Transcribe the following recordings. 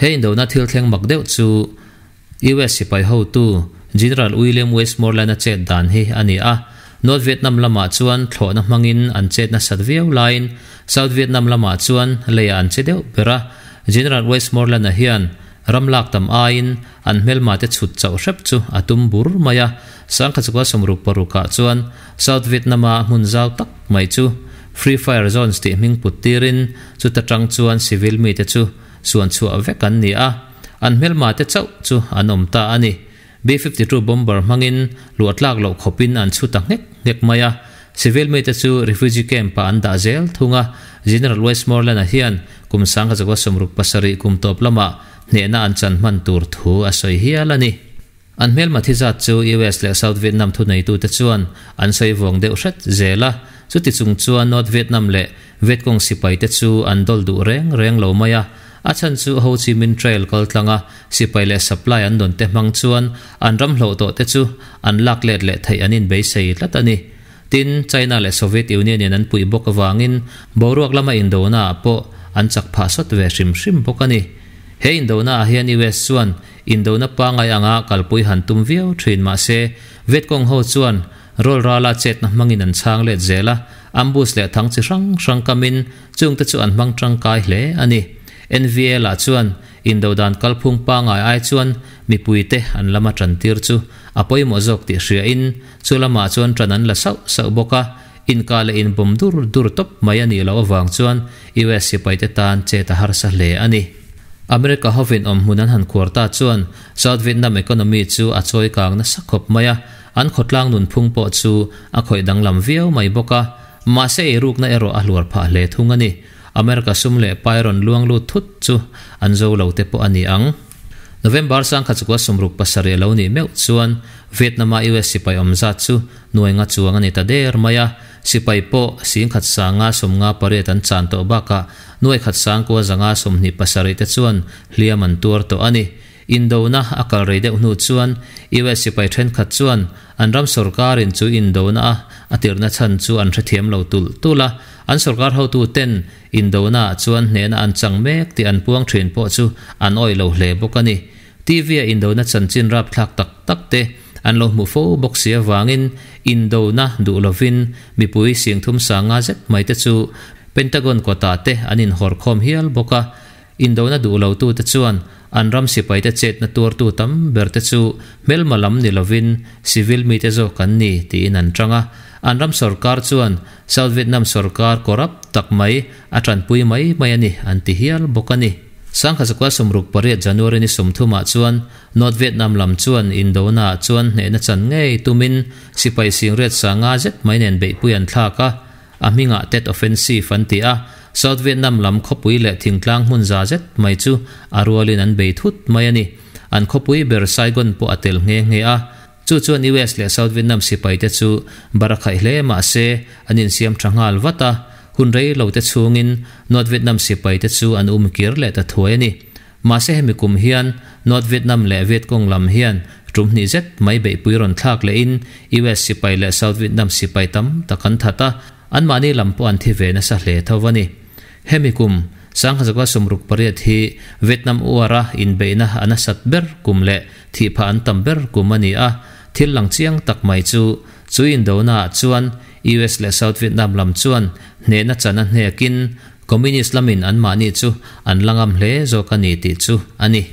He indona thil thleng mak deuh chu US sipai hotu General William Westmoreland-a chet dan hi a ni a. North Vietnam lamah chuan thlawhna hmangin an chet nasat viau laiin South Vietnam lamah chuan leiah an che deuh ber a. General Westmoreland-a hian ram lak tam aiin an hmelmate chhut chauh hrep chu a tum bur mai a. Sangkhat 66 ah chuan South Vietnam-a hmun zau tak mai chu Free Fire Zones tih hming put tirin chuta tang chuan civil mite chu suan chhuah vek an ni a, an hmelmate chauh chu an awm ta a ni. B-52 bomber hmangin luah tlak loh khawpin an chhu ta nghek nghek mai a, civil mite chu refugee camp-ah an dah zel thung a. General Westmoreland-a hian kum 1967 kum tawp lamah hnehna an chan hman tur thu a sawi hial a ni. An hmelma thi zat chu US leh South Vietnam thuneitute chuan an sawi vawng deuh hret zel a, chuti chung chuan North Vietnam leh Vietcong sipaite chu an dawl duh reng reng lo mai a. A chhan chu Ho Chi Minh Trail kal tlanga sipai leh supply an dawn te hmang chuan an ram hloh tawh te chu an lak let leh theih an inbeisei tlat a ni. Tin, China leh Soviet Union in an puih bawk avangin boruak lama indona ah pawh an chak phah sawt ve hrim hrim bawk a ni. He indona ah hian US chuan indona pangai anga kalpui han tum viau thin mahse Vietcong ho chuan rawl rala chetna hmangin an chhang let zel a, ambush leh thang chi hrang hrang kamin chungte chu an hmang tangkai hle a ni. NVA lah chuan indo dan kalphung pangai ai chuan mipuite an lama tantir chu a pawimawh zawk tih hriain Chu lamah chuan ṭan an la sauh sauh bawk a, inka leh inbawm dur dur tawp mai a nih loh avang chuan US sipaite tan chet a harsa hle a ni. America hovin awmhmun an han khuar ta chuan South Vietnam economy chu a chawi kang nasa khawp mai a, an khawtlang nunphung pawh chu a khawih danglam viau mai bawk a, mahse eirukna erawh a hluar phah hle thung a ni. America sum leh pai rawn luang lut thut chu an zo lo te pawh a ni ang. November 1967 a lo nih meuh chuan Vietnam-a US sipai awm zat chu nuai nga chuang a ni ta der mai a, sipai pawh 1158 an chan tawh bakah nuai khat sangkua zanga 27 te chuan hliam an tuar tawh a ni. Indona a kal rei deuh hnu chuan US sipai thenkhat chuan an ram sorkarin chu indona a a tirhna chhan chu an hrethiam lo tulh tulh a, an sorkar hotuten Indona ah chuan hnehna an chang mek tih an puang thin pawh chu an awih lo hle bawk a ni. TV a indona chanchin rapthlak tak tak te an lo hmuh fo bawk si avangin indona duh lovin mipui singthum sanga zet mai te chu Pentagon kawtah te an inhawr khawm hial bawk a. Indona duh lo tute chuan an ram sipaite chetna tuartu tam ber te chu hmelma lam ni lovin civil mite zawk an ni tiin an tang a. An ram sorkar chuan South Vietnam sorkar corrupt tak mai a tanpui mai mai a ni an ti hial bawk a ni. 1968 January ni 30 ah chuan North Vietnam lam chuan indona ah chuan hnehna chan ngei tumin sipai singriat sanga zet mai nen beihpui an thlak a, a hmingah Tet Offensive an ti a, South Vietnam lam khawpui leh thingtlang hmun za zet mai chu a rualin an bei thut mai a ni. An khawpui ber Saigon pawh a tel nghe nghe a. Chu chuan US leh South Vietnam sipaite chu bar a khaih hle mah se an insiam tha nghal vat a, hun rei lo te chhungin North Vietnam sipaite chu an um kir leh ta thuai a ni. Mahse hemi kum hian North Vietnam leh Vietcong lam hian tum hnih zet mai beihpui rawn thlak lehin US sipai leh South Vietnam sipai tam tak an that a, anmahni lam pawh an thi ve nasa hle tho a ni. Hemi kum 1968 hi Vietnam War-a inbeihna a nasat ber kum leh thihphah an tam ber kum a ni a, thil lang chiang tak mai chu chu indonaah chuan US leh South Vietnam lam chuan hnehna chan a hnekin Communist lamin anmahni chu an la ngam hle zawk a ni tih chu a ni.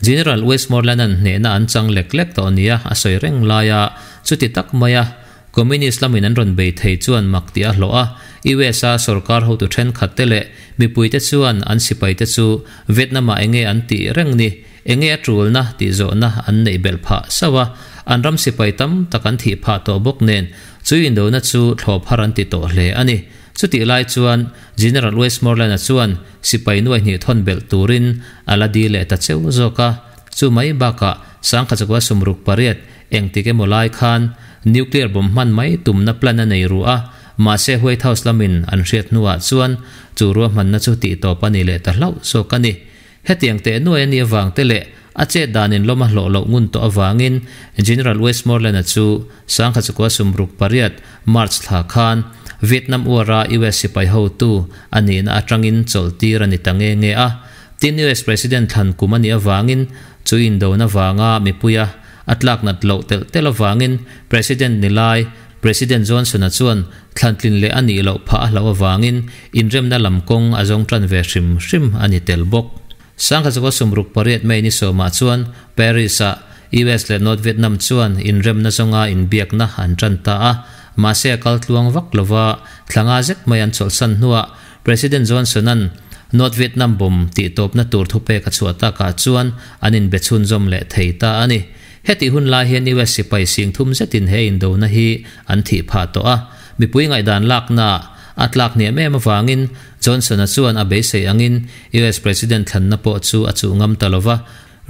General Westmoreland-a'n hnehna an chang lek lek tawh nia a sawi reng laia chuti tak maia Communist lamin an rawn bei thei chuan mak tih a hlawh a, US-a sorkar hotu thenkhatte leh mipuite chuan an sipaite chu Vietnam-ah enge an tih reng ni, enge a tulna tih zawhna an neih belh phah sauh a, an ram sipai tam tak an thih phah tawh bawk nen chu indona chu thlawp har an ti tawh hle a ni. Chutih lai chuan General Westmoreland-a chuan sipai nuai hnih thawn belh turin a la dil leh ta cheu zawk a, chu mai bakah 1968 engtik emaw lai khan nuclear bomb hman mai tumna plan a nei ruh a, mahse White House lamin an hriat hnuah chuan chu ruahmanna chu tihtawp a ni leh ta hlauh zawk a ni. Hetiang teh nuai a nih avang te leh a chet danin lawm a hlawh loh ngun tawh avangin General Westmoreland-a chu 1968 March thla khan Vietnam War-a US sipai hotu a nihna atangin chawlhtir a ni ta nge nge a. Tin US President thlan kum a nih avangin chu indona vanga mipuia a tlak nat loh telh telh avangin President ni lai President Johnson-a chuan thlantlin leh a nih loh phah a hlauh avangin inremna lam kawng a zawng tan ve hrim hrim a ni tel bawk. 1968 May ni sawmah chuan Paris-ah US leh North Vietnam chuan inremna zawnga inbiakna an tan ta a, mahse a kal tluang vak lova thla nga zet mai an chawlhsan hnuah President Johnson-a'n North Vietnam bomb tihtawpna tur thupek a chhuah takah chuan an inbe chhunzawm leh thei ta a ni. Hetih hun lai hian US sipai sing thum zetin he indona hi an thih phah tawh a, mipui ngaihdan laknaah a tlak hniam em avangin Johnson-a chuan a beisei angin US President thlanna pawh chu a chuh ngam ta lova,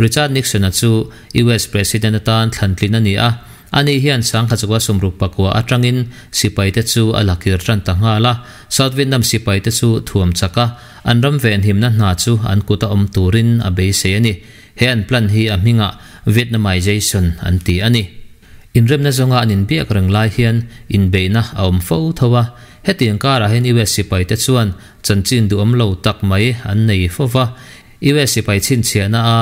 Richard Nixon-a chu US President atan thlantlin a ni a, ani hian 1969 atangin sipaite chu a la kir tan ta nghal a, South Vietnam sipaite chu thuam chak a, an ram venhimna hna chu an kut a awm turin a beisei a ni. He an plan hi a hmingah Vietnamization an ti a ni. Inremna zawnga an inbiak reng lai hian inbeihna a awm fo tho a, hetiang karah hian US sipaite chuan chanchin duhawm lo tak mai an nei fo va, US sipai chhinchhiahna a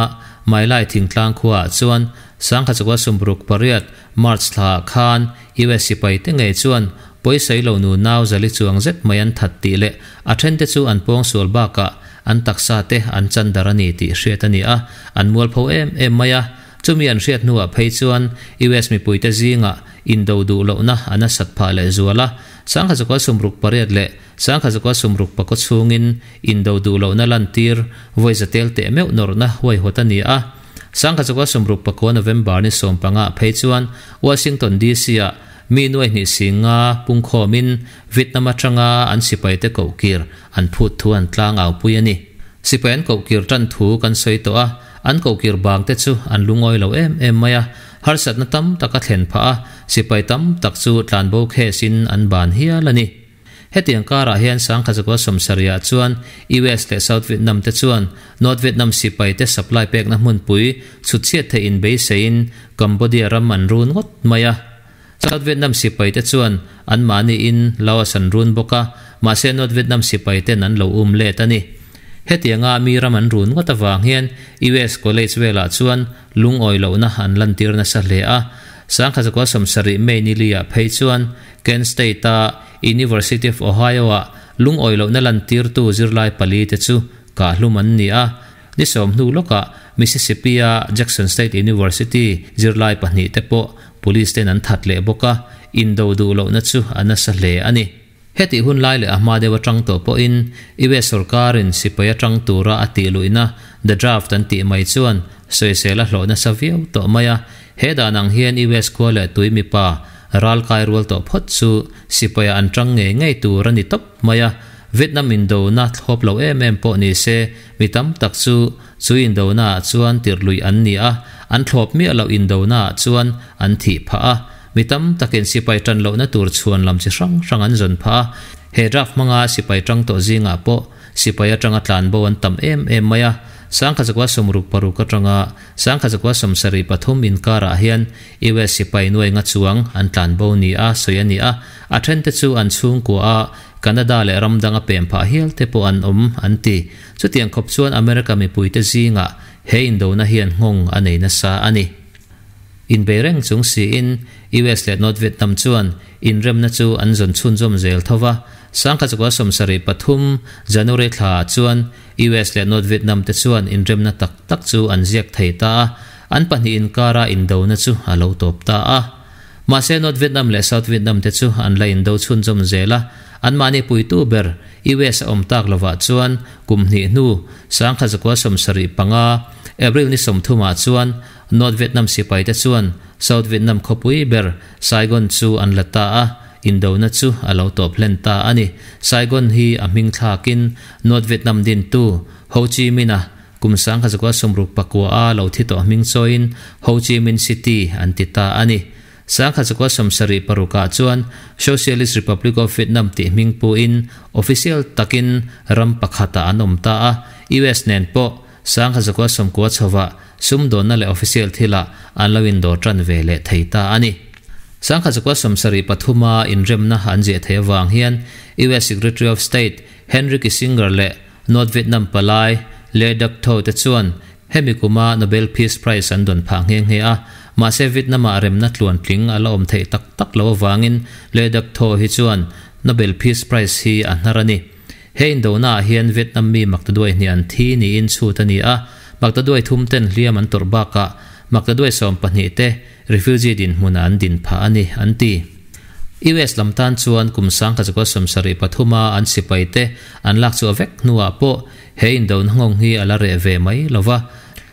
My Lai thingtlang khuaah chuan 1968 March thlaah khan US sipai te ngei chuan pawisawi lo nu nau zali chuang zet mai an that tih leh a thente chu an pawngsual bakah an taksa te an chan dar a ni tih hriat a ni a, an mualpho em em mai a. Chumi an hriat hnuah phei chuan US mipuite zingah indo duh lohna a nasat phah leh zual a, 1968 leh 1969 chhungin indo duh lohna lantir vawi za tel teh meuh nawrhna huaihawt a ni a. 1969 November ni sawmpangah phei chuan Washington DC-ah mi nuai hnih singa pungkhawmin Vietnam atanga an sipaite kohkir an phut thu an tlangaupui a ni. Sipai an kohkir tan thu kan sawi tawh a, an kohkir bangte chu an lungawi lo em em mai a, harsatna tam tak a thlen phah a, sipai tam tak chu tlanbo case-in an ban hial a ni. Hetiang karah hian 1970 chuan US leh South Vietnam te chuan North Vietnam sipai te supply pekna hmunpui chhutchhiat theih inbeiseiin Cambodia ram an run ngawt mai a. South Vietnam sipai te chuan anmahniin Laos an run bawk a, mahse North Vietnam sipai ten an lo um let a ni. Hetianga mi ram an run ngawt avang hian US college velah chuan lungawi lohna an lantir nasa hle a. 1970 May ni liah phei chuan Kent State-a University of Ohio-ah lungawi lohna lantirtu zirlai pali te chu kahhlum an ni a. Ni sawm hnu lawkah Mississippi-a Jackson State University zirlai pahnih te pawh police ten an that leh bawk a, indo duh lohna chu a nasa hle a ni. Hetih hun lai leh a hma deuh atang tawh pawhin US sorkarin sipai atang tura a tih luihna The Draft an tih mai chuan sawisel a hlawh nasa viau tawh mai a. He dan ang hian US khua leh tui mipa ral kai rual tawh phawt chu sipaia an tang ngei ngei tur a ni tawp mai a. Vietnam indona thlawp lo em em pawh ni se mi tam tak chu chu indonaah chuan tirh luih an ni a, an thlawp miah loh indonaah chuan an thih phah a. Mi tam takin sipai tan lohna tur chhuan lam chi hrang hrang an zawn phah a, he draft hmanga sipai tang tawh zingah pawh sipai atanga tlanbo an tam em em mai a. 1966 atanga 1973 inkarah hian US sipai nuai nga chuang an tlanbo ni a sawi a ni a, a thente chu an chhungkua a Canada leh ram danga pem phah hial te pawh an awm an ti. Chutiang khawp chuan America mipuite zingah he indona hian nghawng a nei nasa a ni. Inbei reng chung siin US leh North Vietnam chuan inremna chu an zawn chhunzawm zel tho va. 1973 January thlaah chuan US leh North Vietnam te chuan inremna tak tak chu an ziak thei ta a, an pahnih inkara indona chu a lo tawp ta a. Mahse North Vietnam leh South Vietnam te chu an la indo chhunzawm zel a, anmahni puitu ber US a awm tak lovah chuan kum hnih hnu 1975 April ni 30 chuan North Vietnam sipaite chuan South Vietnam khawpui ber Saigon chu an la ta a, indona chu a lo tawp hlen ta a ni. Saigon hi a hming thlakin North Vietnam dintu Ho Chi Minh-a kum 1969 a lo thi tawh hming chawiin Ho Chi Minh City an ti ta a ni. 1976 chuan Socialist Republic of Vietnam tih hming puin official takin ram pakhatah an awm ta a, US nen pawh 1990 chhovah sumdawnna leh official thilah an lo indawr tan ve leh thei ta a ni. 1973 inremna an ziah theih avang hian US Secretary of State Henry Kissinger leh North Vietnam palai Le Duc Tho te chuan hemi kuma Nobel Peace Prize an dawn phah nghe nghe a. Mahse Vietnam-ah remna tluantling a la awm theih tak tak loh avangin Le Duc Tho hi chuan Nobel Peace Prize hi a hnar a ni. He indonaah hian Vietnam mi maktaduai hnih an thi niin chhut a ni a, maktaduai thum ten hliam an tawrh bakah maktaduai 12 te refugee dinhmunah an din phah a ni, an ti. US lam tan chuan kum 1973 a an sipai te an lak chhuah vek hnuah pawh he indona nghawng hi a la reh ve mai lo va.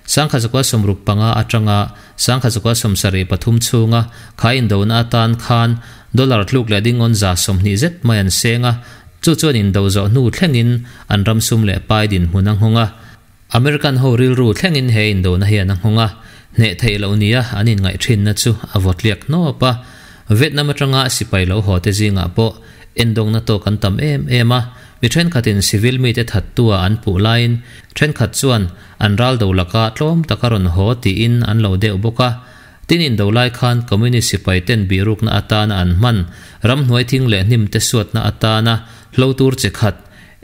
1965 atanga 1973 chhunga kha indona atan khan dollar tluk leh dingawn 20% zet mai an seng a, chu chuan indo zawh hnu thlengin an ram sum leh pai dinhmun a nghawng a. American ho rilru thlengin he indona hian a nghawng a, hneh theih loh nia an inngaih thinna chu a vawtliak hnawp a. Vietnam atanga sipai lo haw te zingah pawh endawngna tawk an tam em em a, mi thenkhatin civil mite thattua an puh laiin thenkhat chuan an ral do laka tlawm taka rawn haw tiin an lo deuh bawk a. Tin indo lai khan Communist sipai ten bihrukna atana an hman ramhnuai thing leh hnim te suatna atana hlo tur chi khat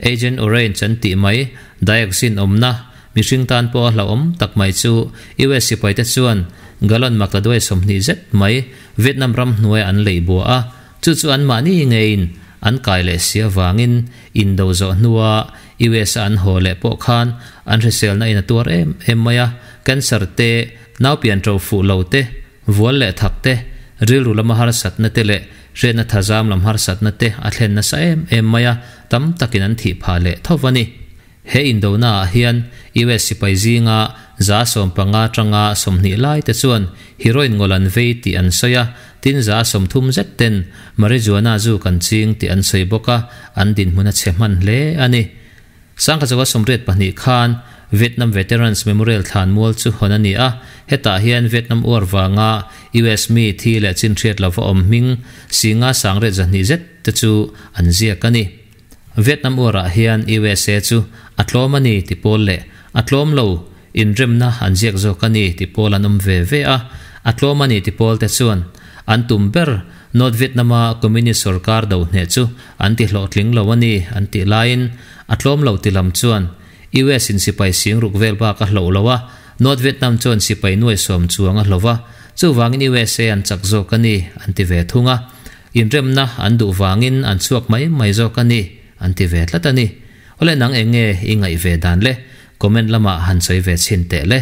Agent Orange an tih mai dioxin awmna mihring tan pawh a hlauhawm tak mai chu US sipai te chuan gallon maktaduai 20 zet mai Vietnam ramhnuai an leih bua a, chu chu anmahni ngeiin an kai leh si avangin indo zawh hnua US a an haw leh pawh khan an hriselna in a tuar em em mai a, cancer te, naupian ṭo fuh lo te, vual leh thak te, rilru lama harsatna te leh hriatna thazam lam harsatna te a thlen nasa em em mai a, tam takin an thih phah leh tho a ni. He indonaah hian US sipai zinga 15 atanga 20 lai te chuan heroin ngawl an vei tih an sawi a, tin 30 zet ten marijuana zu kan ching tih an sawi bawk a, an dinhmun a chhe hman hle a ni. 1982 khan Vietnam Veterans Memorial thlanmual chu hawn a ni a, hetah hian Vietnam War vanga US mi thi leh chin hriat lova awm hming singa sangriat 200 zet te chu an ziak a ni. Vietnam War-ah hian USA chu a tlawm a ni ti pawl leh a tlawm lo inremna an ziak zawk a ni ti pawl an awm ve ve a. A tlawm a ni ti pawl te chuan an tum ber North Vietnam-a Communist sorkar do hneh chu an ti hlawhtling lo a ni an tih laiin a tlawm lo ti lam chuan US in sipai sing ruk vel bak a hloh lo a, North Vietnam chuan sipai nuai 10 chuang a hlo a, chuvangin USA an chak zawk a ni an ti ve thung a. Inremna an duh vangin an chhuak mai mai zawk a ni an ti ve tlat a ni. Awle nang eng nge i ngaih ve dan le? Comment lamah han sawi ve chhin teh le.